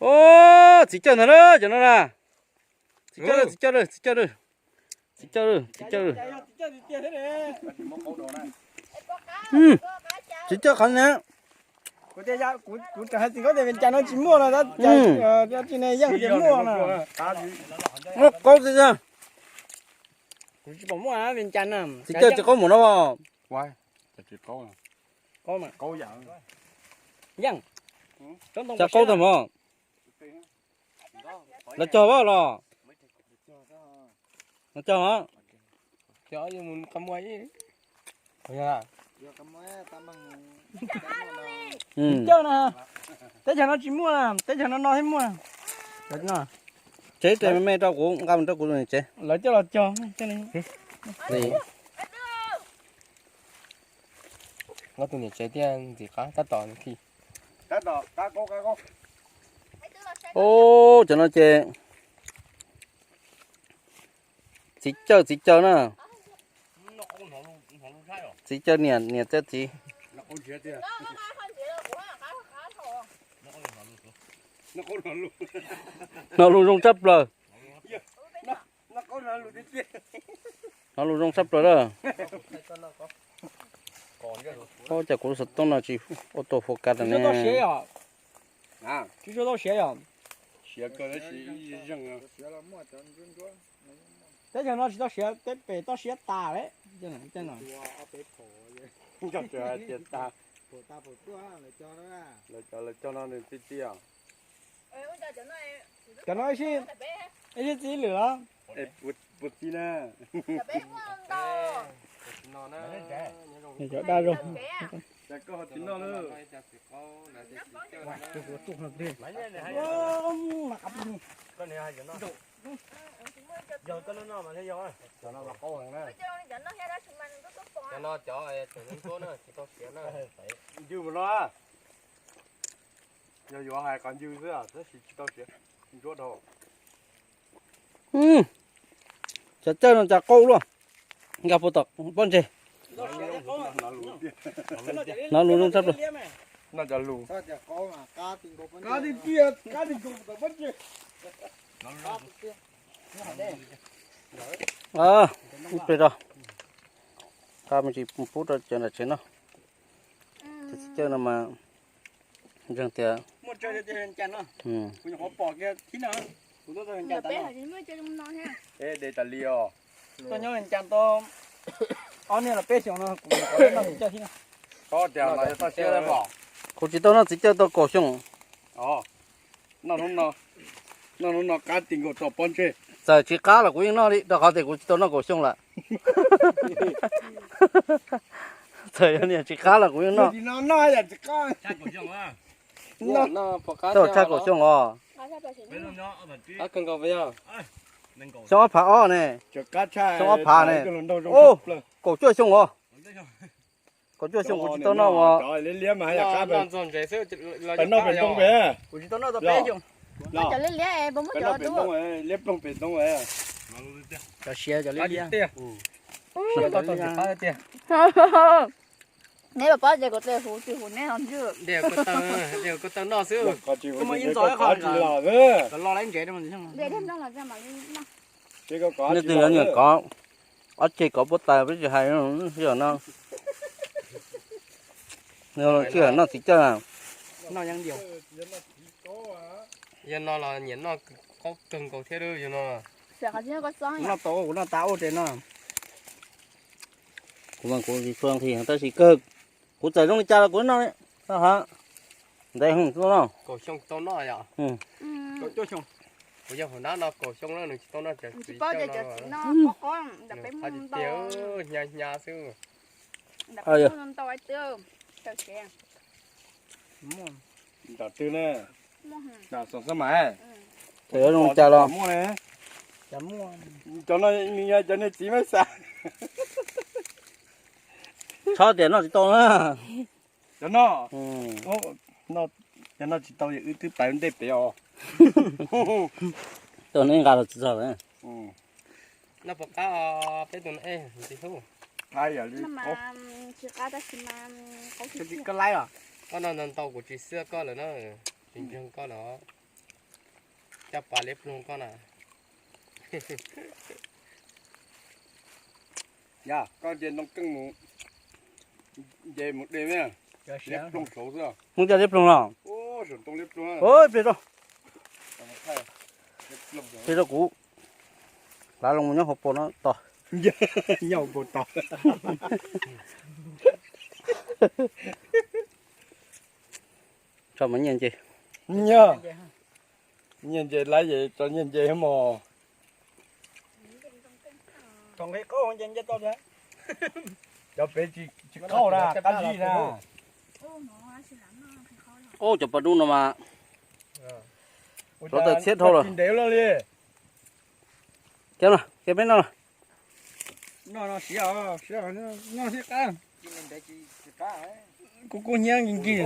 Os, txiv cawj ntag na, cov no na. Txiv cawj, txiv cawj, txiv cawj, txiv cawj, txiv cawj. Txiv cawj qhov na. Kuv hais txiv qaub tias Vias Cas no tsis muaj no, tab sis ne yeej tias muaj no. Qaub tiag. Kuv tsis pom muaj Vias Cas no. Txiv cawj tsis qaub mus no. Yeej. Cas qaub tag mog. Lawv cog los? Lawv cog os. Teb chaws no tsis muaj, teb chaws no no thiab muaj. Tsev tes me me rau kuv, nqa mus rau kuv tus niam tsev. Lawv coj los cog. Nqa tus niam tsev thiaj ntxim qab tab tom khi. Ub, cov no ces txiv cawj, txiv cawj na. Txiv cawj niam, niam cawj txiv. Hnov lus zoo tshaj plaws. Hnov lus zoo tshaj plaws lawm. Ua cas kuv xov tooj no tsis auto focus ne? Teb chaws no tsis tau siav, teb pem toj siab tas lawm. Lawv cov no nws txi txiv os. Cov no ib sij txi lwm los? Puas txi na? Cov dag zoo. Cov no mas qaub heev na. Cov no cov tseem ntsuab na, tsis tau siav na. Ncw mus no. Yog yuav hais qhov ncw xwb tab sis tsis tau siav, ntsuab dhau. Cov cawj no cas qaub luaj, nkag puag tom pob ntseg. Hnov lus zoo tshaj plaws. Ib pliag rau, qab me ntsis pub rau cov nram tsev noj. Tus txiv cawj no mas ntseeg tias kuv tsis tau noj txiv cawj tau kaum xyoo. Noj hnub no qab ti nkaus tso pob ntseg. Txawm tsis qab los kuv yeej noj li, rau qhov tias kuv tsis tau noj kaum xyoo lawm. Txawm yog niam tsis qab los kuv yeej noj. Tau tshaj kaum xyoo os. Xyoo ob phav ob ne. Xyoo ob phav ne. Kaum cuaj xyoo os. Kaum cuaj xyoo kuv tsis tau noj os. Kuv tsis tau noj tau peb xyoo. Cov liab liab, cov siav cov liab liab. Neb pom pob ces kom tes huv tsis huv neb ho ntswj. Nej twg yuav niam kov ob ceg kov puab tais peb tsis hais, sij hawm no, sij hawm noj txiv cawj. Yog no los nyiam noj qaub kawg nkaus thiab yog no. Noj tau, kuv noj tas ua tes no. Kuv mas kuv tsis tshua nqhis tab sis kawg, kuv txawm zoo li cas los kuv noj li. Ntev hwv tau noj. Kuv yog hauv nab no kaum xyoo na nws tsis tau noj cov txiv cawj no. Nws hais tiag tiag, hnyav hnyav xwb. Nram twg ne? Txawm yuav zoo cas los muaj ne. Cov no nws yog cov niag txiv mab xav. Txhob tias noj tsis tau na. Cov no, cov no tsis tau, wb twb pais ntej pem os. Tau neb nqa los tsis txog. Noj puas qab peb tus no, ntxim hlub. Koj laib os. Koj noj ntau ntau kuv tsis xwb koj lawm na, tsis ntseeg koj lawm. Coj pas liab ploog koj na. Yog koj nce ntoo keej mus, nce mus de me, liab ploog saud xwb. Hmoob coj liab ploog los? Ua, ntoo liab ploog. Ua, pliag rau, pliag rau kuv. Lav loo mus nyob hauv paus no tos. Nyob hauv paus tos. Tso mas nyiaj nce. Nyiaj, nyiaj nce lawm ces tso nyiaj nce mos. Cov pem tsis qaug na, qab zib na. Ub, cov pas dub no mas rov tawm txhiab dhau lawm. Ntev lawm li. Kiag no, kiag peb no. Kuv kub hnyiab nkig nkig.